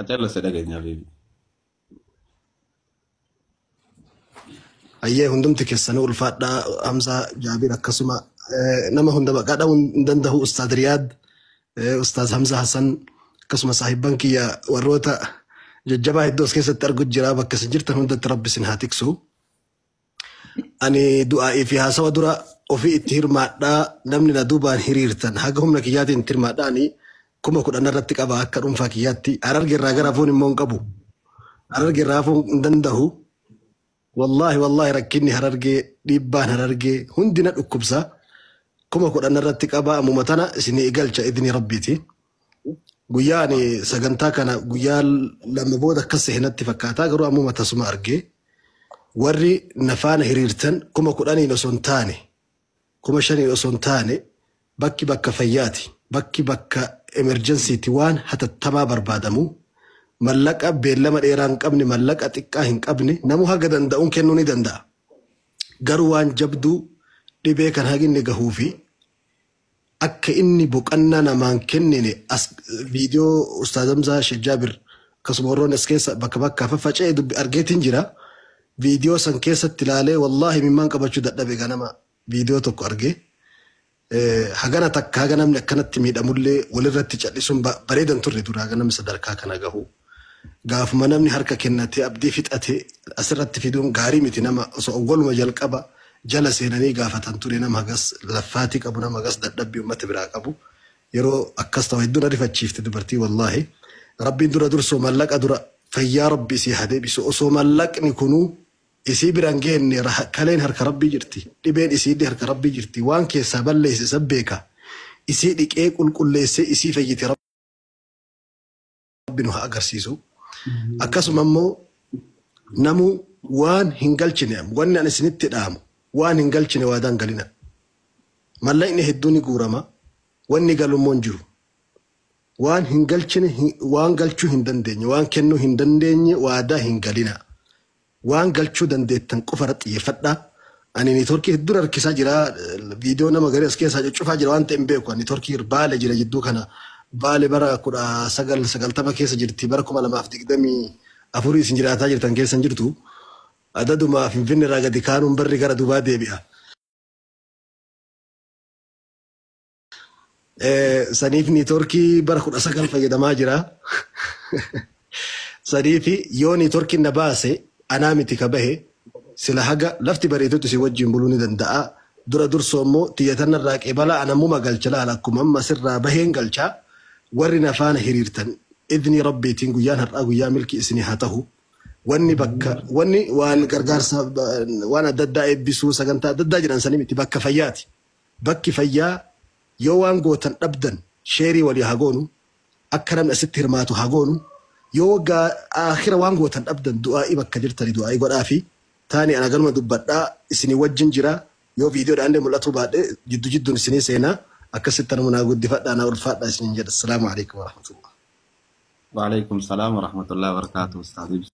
Callase dhageenya beebi. Ayyee, hundumti keessanuu ulfaadhaa. Hamzaa Jaabir, akkasuma nama hunda maqaa dha'uu hin danda'u, Ustaad Riyaad, Ustaaz Hamzaa Hassan, akkasuma saahibban kiyya warroota jajjabaa hedduu as keessatti argu jira. Bakka isin jirtan hundatti Rabbi isin haa tiksu. Ani du'aa'ii fi haasawa dura ofii itti hirmaadhaa, namni na duubaan hiriirtan haga humna kiyyaatiin itti hirmaadhaa. Ani 10,000 irratti qaba akka dhuunfaa kiyyaatti. Hararge irraa gara hafuun immoo hin qabu. Hararge irraa hafuun hin danda'u. Wallaahi wallaahi, rakkinni Harargee, dhiibbaan Harargee hundi na dhukkubsa. 10,000 irratti qaba, ammuma tana isinii galcha idni Rabbiiti. Guyyaa ani sagantaa kana guyyaa 2 booda akkas seenatti fakkaata, garuu ammuma tasuma argee warri na faana hiriirtan 10,000n osoo hin taane, 5,000n osoo hin taane, bakki bakka fayyaati. Bakki bakka emergencyti, waan hatattamaa barbaadamu, mallaqa beellama dheeraa hin qabne, mallaqa xiqqaa hin qabne, namuu haga danda'uun kennuu ni danda'a. Garuu waan jabduu dhibee kan haginni gahuu fi akka inni boqannaa namaan kennine as viidiyoo Ustaaz Hamzaa Sheekh Jaabir akkasuma warroonni as keessa bakka bakkaa faffaca'ee dubbi argeetiin jira. Viidiyoo san keessatti ilaalee wallaahi mimmaan qabachuu dadhabe ganama viidiyoo tokko argee. Hagana takka haga namni akkanatti miidhamullee walirratti cal'isuun bareedan turre dura haga namni sadarkaa kana gahu. Gaafuma namni harka kennatee abdii fixate asirratti fiduun gaarii miti. Nama osoo awwaluma jalqaba jala seenanii gaafatan ture, nama hagas laffaatii qabu, nama hagas dadhabbii uummata biraa qabu. Yeroo akkas ta'u hedduu na rifachiifte dubartii wallaahi. Rabbiin dura dursoo mallaqa dura fayyaa Rabbi isii haa deebisu. Osoo mallaqni kunuu isii biraan geenne kaleen harka Rabbii jirti. Dhibeen isiillee harka Rabbii jirti. Waan keessaa balleesse isa beeka. Isii dhiqee qulqulleessee isii fayyite Rabbi nu haa agarsiisu. Akkasuma immoo namuu waan hin galchine, wanni ani isinitti dhaamu, waan hin galchine waadaan galina. Mallaqni hedduu ni guurama. Wanni galu immoo hin jiru. Waan hin galchine, waan galchuu hin dandeenye, waan kennuu hin dandeenye waadaa hin galina. Waan galchuu dandeettan qofa irratti xiyyeeffadhaa. Ani networkii hedduun harkisaa jira. Viidiyoo nama garii as keessaa cuccufaa jira waan ta'e hin beeku. Networkii Baale jira jidduu kana. Baale bara 1990 keessa jirti. Bara 2024 isin jiraataa jirtan keessa hin jirtu. Adaduma Finfinne irraa gadi kaanuun barri gara duubaa deebi'a. Saniif networkii bara 19 fayyadamaa jira. Saniif yoo networkiin na baase anaa miti ka bahe, sila haga lafti bareetutti si wajjin buluu ni danda'a. Dura dursoo immoo xiyyatanna irraa qeebalaa anammuma galcha laala, akkuma amma sirraa baheen galcha. Warri na faana hiriirtan idni Rabbiitiin guyyaan har'aa guyyaa milkii isinii haa ta'u. Wanni bakka wanni waan gargaarsa waan adda addaa eebbisuu, sagantaa adda addaa jedhan sanii miti, bakka fayyaati. Bakki fayyaa yoo waan gootan dhabdan share walii haa goonu, akka namni asitti hirmaatu haa goonu. Yoo aakhira waan gootan dhabdan du'aa'ii bakka jirtani du'aa'ii godhaa fi taani ana ganuma dubbadhaa, isinii wajjin jira. Yoo viidiyoodhaan illee mul'atuu baadhe jiddu jidduun isinii seenaa, akkasitti anuma naa guddifadhaa, naa ulfaadhaa isiniin jedha. Assalaamu alaikum warahmatullah. Waalaikum salaam warahmatullahi wabarakatuh. Ustaaz Ibsa.